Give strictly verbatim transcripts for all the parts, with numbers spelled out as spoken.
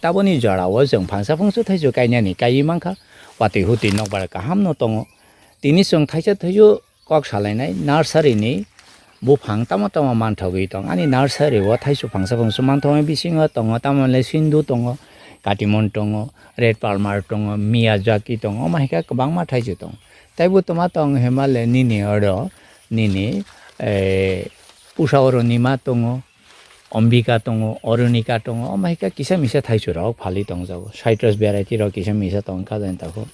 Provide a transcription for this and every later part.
Taboni jorao chwng phangsa phungsu thaichu kainani kaiwi mankha, watwi hutwi nokbar kahamno tongo. Tini chwng thaisa thaiju kok salainai nursery ni buphang tamo tamo manthogwi tong. Ani nursery o thaisu phangsa phungsu manthogwi bisingo tongo, tamo le Sindhu tongo, Katimon tongo, Red Palmer tongo, Miyazaki tongo, omo hai khe kwbangma thaisu tongo. Taibo toma tong hema le nini oro nini, eh, Pusa Arunima tongo, Ambika tongo, Arunika tongo, omo hai khe kisa misa thaisu rok phalwi tongjago. Citrus variety rok kisa misa tong kha jani takhuk.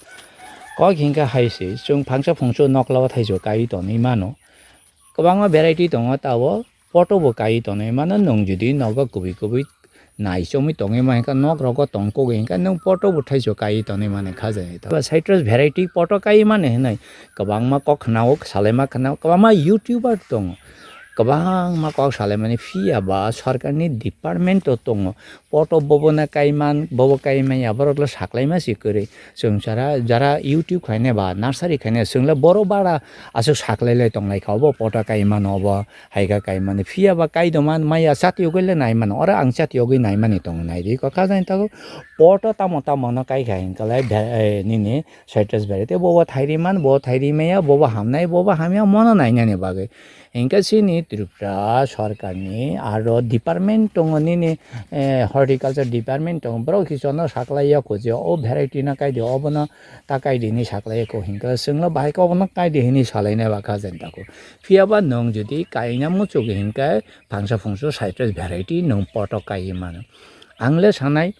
Kok hinkhe hai se, chwng phangsa phungsu nokla o thaisu kaiwi tonwi mano. Kwbangma variety tongo, tabo poto bo kaiwi tonwi mano. Nwng jodi nogo kubui kubui nai chomwi tongwi ma hinkhe nok rogo tong kugui hinkhe nwng poto bo thaisu kaiwi tonwi mani kha jani takhuk. Citrus variety poto kaiwi mani hinwi kwbangma kok khna-o, salaima khna-o, kwbangma YouTuber tongo. Kwbangma kok salaimani phiya ba sarkarni department o tongo. Poto bobono kaiman, bobo kaimanya, borokle saklaima se kwrwi. Chwng jara, jara YouTube khainai ba nursery khainai, chwngle boro bara aswk saklailai tonglaikha, obo poto kaimano, obo haikha kaimani. Phiya ba kaidoman maya chati yogwile naimano, oro ang chati yogwi naimani tongo, naidi kok kha jani takhuk. Poto tamo tamo no kaikha hinkhe lai be-, eh, nini citrus variety, bobo thairiman, bo thairi maya, bobo hamnai, bobo hamya, mono nainani bagwi. Hinkhe chini Tripura sorkarni aro department tongo nini, eh, horticulture department tongo, borok kisono saklaiya kho je o variety no kaidi, obono ta kaidi hinwi saklaiya kho, hinkhe chwngno bahai khe obono kaidi hinwi salainai ba kha jani takhuk. Phiya ba nwng jodi kaina muchuk hinkhe phangsa phungsu citrus variety nwng poto kaiwi mano. Ang le sanai,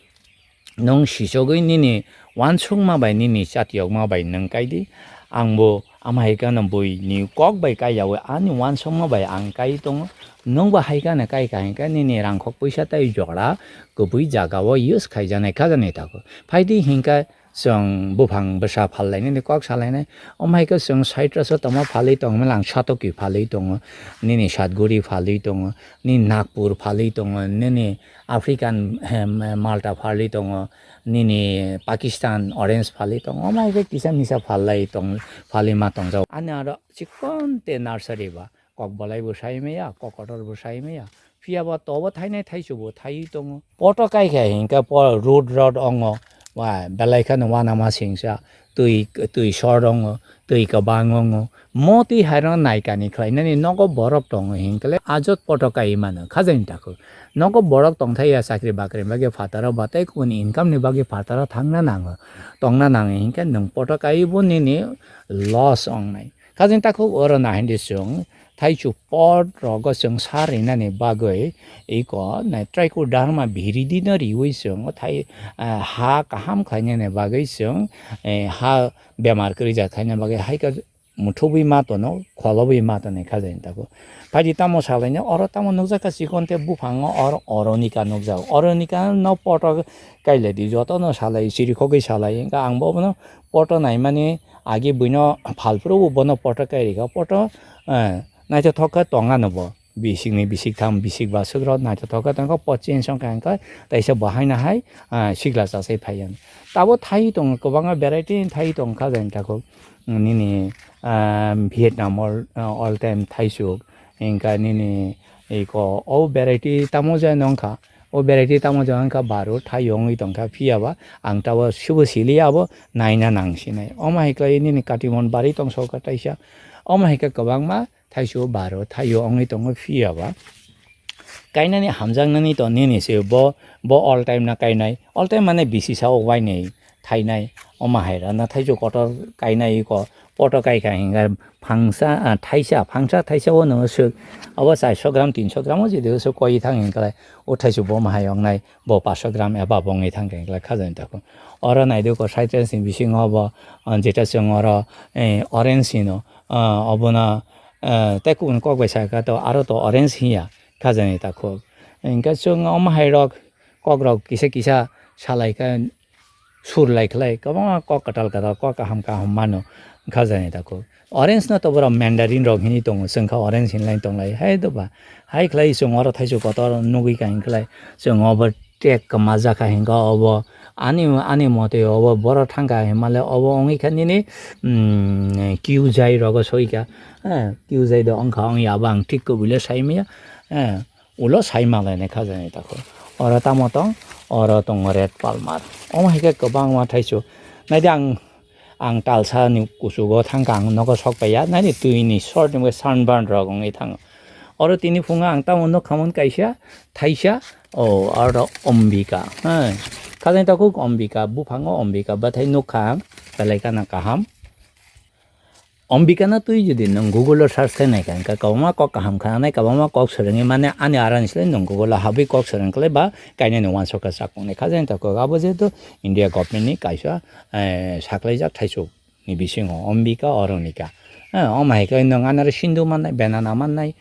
nwng sichogwi nini uansukma bai nini chatiyokma bai nwng kaidi. Angbo ama hai kheno buini kok bai kaiyaui ani uansukma bai ang kai tongo. Nwngbo hai kheno kai ka hinkhe nini rangkhok puisa tei jora kubui jagao use khaijaknai kha jani takhuk. Phaidi hinkhe chwng buphang bwsa phallainani kok salainai. Omo hai khe chwng citrus o tongma phalwi tongo, mela ang satoki phalwi tongo, nini satguri phalwi tongo, nini nagpur phalwi tongo, nini African, em, Malta phalwi tongo, nini Pakistan orange phalwi tongo, omo hai khe kisa misa phalwi tong, phalwi ma tongjago. Ani aro chikon te nursery ba, kok bolai bo sai maya, kok kotor bo sai maya, phiya ba tobo thainai thaisu bo thaiwi tongo. Poto kai khe hinkhe po road rod ongo, wa belai kheno uanama singsa, twi, twi sor ongo, twi kwbang ongo. Mo twi hai rok naikani khlainani nogo borok tongo hinkhe le ajot poto kai mano kha jani takhuk. Nogo borok tongthai ya chakri bakri bagwi phataro ba tei kubun income ni bagwi phataro thangna nango, tongna nango hinkhe nwng poto kai bo nini loss ongnai. Kha jani takhuk oro nahaidi chwng thaichu pot rogo chwng sa rinani bagwi iko na trichoderma viridi no riwi chwng o thai, ah, ha kaham khlainani bagwi chwng, eh, ha bemar kwrwi jak khaina bagwi hai khe muthubwi ma tono, kholobwi ma tonwi kha jani takhuk. Phaidi tamo salaina oro tamo nukjakha chikon te buphango or-, Arunika nukjago. Arunika no poto kailaidi, jotono salai, chirikhogwi salai. Hinkhe ang bo bono poto naimani agi buino phalphuru bo bono poto kairikha. Poto, eh, naithothok khe tongano bo. Bisikni bisik tham, bisik ba swk rok naithothok khe tongkha, pot change wngkha hinkhe taisa bo haino hai, ah, sikla chasai phaiya. Tabo thai tongo, kwbangma variety ni thai tongkha jani takhuk. Nini, ah, Vietnam all, ah, all time thaisuk, hinkhe nini iko o variety tamo je nongkha, o variety tamo je wngkha baro thai wngwi tongkha, phiya ba ang tabo sibo siliya abo naina nangsinai. Omo hai khlai nini katimon bari tongsokha taisa, omo hai khe kwbangma thaisu baro thaio wngwi tongo phiya ba. Kainani hamjaknani to nini se bo, bo all time no kainai. All time mane bisi sao wainai thainai. Omo hai rana thaisu kotor kainai ko poto kai kai hinga phangsa, ah, thaisa, phangsa thaisa o no swk. Abo char so gram, tin so gram o jodi swk koi thang hinklai. O thaisu bo ma hai wngnai, bo pash so gram eba bo wngwi thang hinklai kha jani takhuk. Oro naidu ko citrus ni bisingo bo, ah, jeta chwng oro, eh, orange hino, ah, obono, eh, tei kubun kok bai sakha to aro to orange hiya kha jani takhuk. Hinkhe chwng omo hai rok kok rok kisa kisa salai khe sur lai khlai kwbangma kok kwtal kwtal kok kaham kaham mano kha jani takhuk. Orange no to borok mandarin rok hinwi tongo, chwng kha orange hinlai tonglai hai doba. Hai khlai chwng oro thaisu kotor nugwi kaham khlai chwng obo tek kwma jakha hinkhe obo ani, ani mote obo borok thangkha hinmale obo wngwi kha nini, mm, kiujai rogo soika, eh, kiujai do wngkha wngya abo ang thik kubui le saimaya, eh, ulo sai malainai kha jani takhuk. Oro tamo tong, Oro tongo red palmer. Omo hai khe kwbangma thaisu. Naidi ang, ang talsa ni kuchugo thangkha, ang nogo sok paiya. Naidi twi ni short ni sunburn rok wngwi thango. Oro tini phungo ang tamo nukha mon kaisa, thaisa, o oro Ambika. Ha. Khajani takhuk Ambika, buphango Ambika bathai nukha ang, belai khana kaham. Ambikano twi jodi nwng Google o search khe naikha, hwnkhe kwbangma kok kaham khananai, kwbangma kok swrwngwi mane ani arani slai nwng Google o habwi kok swrwng khlai ba kainani uansukha chakmani. Khajani takhuk abo jehetu India government ni kaisa, eh, saklaijak thaisuk ni bisingo Ambika Aranika. Eh, omo hai khe nwng anaro sindu mannai, banana mannai,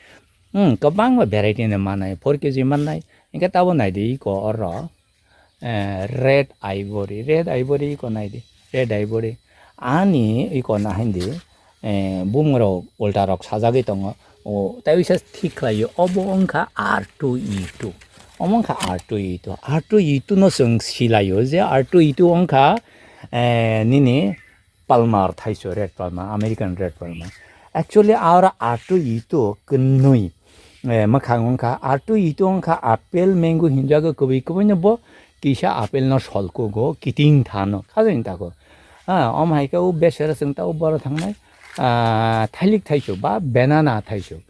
hmm, kwbangma variety ni mannai, four K G mannai. Hwnkhe tabo naidi iko oro, eh, red ivory, red ivory iko naidi, red ivory. Ani iko nahaindi, eh, bumung rok ulta rok sajagwi tongo. O, tei uisa thik khlaio, obo wngkha R two E two. Omo wngkha R two E two. R two E two no chwng silaio je R two E two wngkha, eh, nini palmer thaisu, red palmer, American red palmer. Actually, aro R two E two kwnwi, eh, mwkhang wngkha, R two E two wngkha apple, mango hinjago, kwbwi kwbwi no bo kisa apple no sol kugo, kiting thano, khajani tako. Ah, omo hai khe o besera chwng tao boro thangnai, ah, thailik thaisu ba banana thaisu.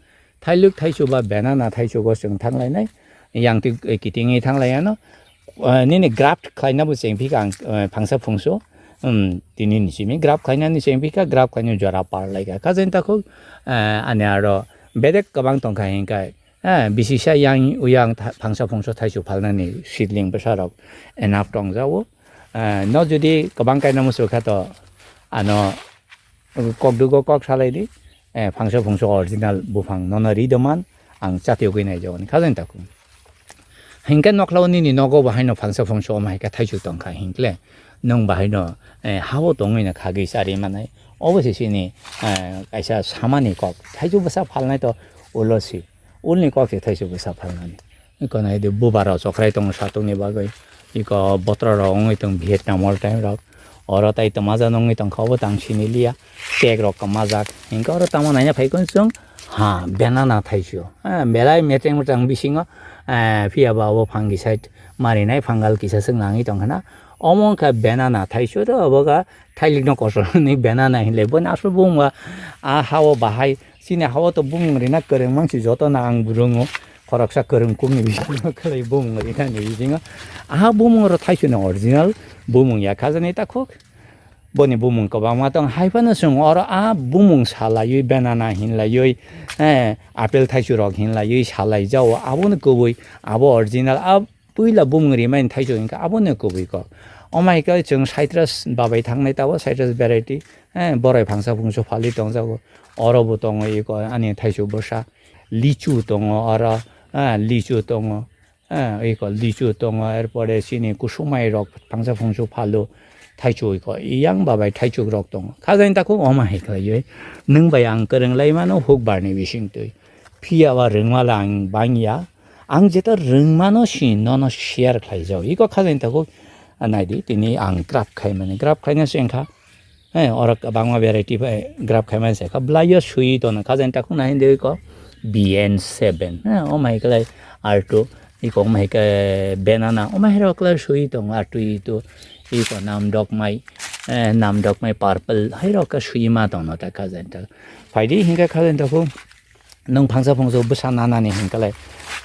Thailuk thaisu ba banana thaisu bo chwng thanglainai, yang twi, eh, kitingwi thanglaiano. Eh, nini graft khlaina bo chengphikha ang, eh, phangsa phungso, um, tini ni simi graft khlainani chengphikha, graft khlaina jora parlaikha. Khajani takhuk, eh, ani aro bedek kwbang tongkha hinkhe, eh, bisisa yang, uyang tha-, phangsa phungso thaisu phalnani seedling bwsarok enough tongjago. Eh, no jodi kwbang kaina muchukha to ano kokdugo kok salai di, eh, phangsa phungsa original buphang nono ri doman, ang chatiogwi naijagoni, khajani takhuk. Hinkhe nokhlao nini nogo bo haino phangsa phungsa omo hai khe thaisu tongkha hinkle, nwng bo haino, eh, hao tongwi no khagwi chari manai. Obo se chini, eh, kaisa samani kok. Thaisu bwsa phalnai to ulo si. Ulni kok se thaisu bwsa phalnani. Iko nai di bubar rok chokrai tongo satung ni bagwi. Iko botra rok wngwi tong Vietnam all time rok. Oro tai tongma jano wngwi tongkha obo tang sini liya. Cake rok kwmajak. Hinkhe oro tamo naina phai khe chwng ha banana thaisu. Ha belai metreng metreng bisingo, eh, phiya ba obo phangi side marinai phangal kisa chwng nangwi tongkha na. Omo wngkha banana thaisu to obo ga thailik no kotor ni banana hinle bo aswk bumung ba a hao bahai. Chini hao to bumung rina kwrwng mangsi joto no ang bwrwngo. Khoroksa kwrwng kukni bisingo khlai bumung rina ni bisingo. Aha bumung oro thaisu ni original bumung ya khajani takhuk. Boni bumung kwbangma tong hai phano chwng oro a bumung salaiwi banana hinlaiwi, eh, apple thaisu rok hinlaiwi salai jao. Abono kwbwi abo original a puila bumung rimani thaisu hinkhe abono kwbwi kok. Omo hai khe chwng citrus babai thangnai tabo citrus variety, eh, borai phangsa phungsa phalwi tongjago. Oro bo tongo iko ani thaisu bwsa, lichu tongo oro, eh, lichu tongo, eh, iko lichu tongo, erpore chini kusumai rok phangsa phungsa phalo thaisu iko yang babai thaichuk rok tongo. Khajani takhuk omo hai khlaiwi nwng bai ang kwrwng lai mano huk barni bisingtwi. Phiya ba rwngmala ang bangya. Ang jeto rwngmano si nono share khlaijao. Iko khajani takhuk naidi tini ang graph khaimani. Graph khaina se wngkha. He, oro kwbangma variety bai graph khaimani se kha. Bwlaio sui tono khajani takhuk nai hindi iko B N seven. He, omo hai khlai R two. Iko omo hai khe banana. Omo hai rok khlai sui tongo R two E two. Iko namdok mai, eh, namdok mai purple. Hai rok khe sui ma tono ta khajani takhuk. Phaidi hinkhe khajani takhuk. Nwng phangsa phungsa bwsa nanani hinkhe lai,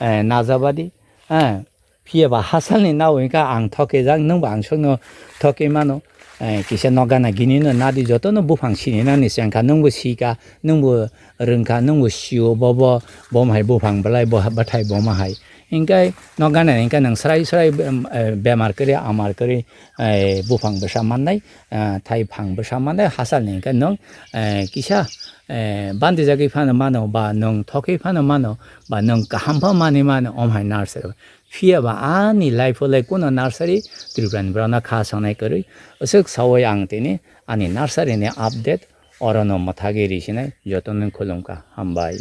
eh, najabadi, eh, phiya ba hasalni nao hinkhe ang thokijak, nwng bo ang songno thokwi mano. Eh, kisa nok gana gini no nadi jotono buphang sini nani se wngkha, nwng bo sika, nwng bo rwngkha, nwng bo sio, bo, bo, bo hai buphang belai, bo ha-, bathai bo ma hai. Hinkhe nok gana hinkhe nwng srai srai, em, eh, bemar kwrwi, amar kwrwi, eh, buphang bwsa mannai, eh, thai phang bwsa mannai, hasalni hinkhe nwng, eh, kisa, eh, bandijagwi phano mano, ba nwng thokwi phano mano, ba nwng kaham pha manwi mano, om hai nursery. Phiya ba ani life o lai kuno nursery Tripura ni borok no kha sanai kwrwi. Aswk sawi ang tini ani nursery ni update oro no mwthagwi risinai, joto no khulumkha, hambai.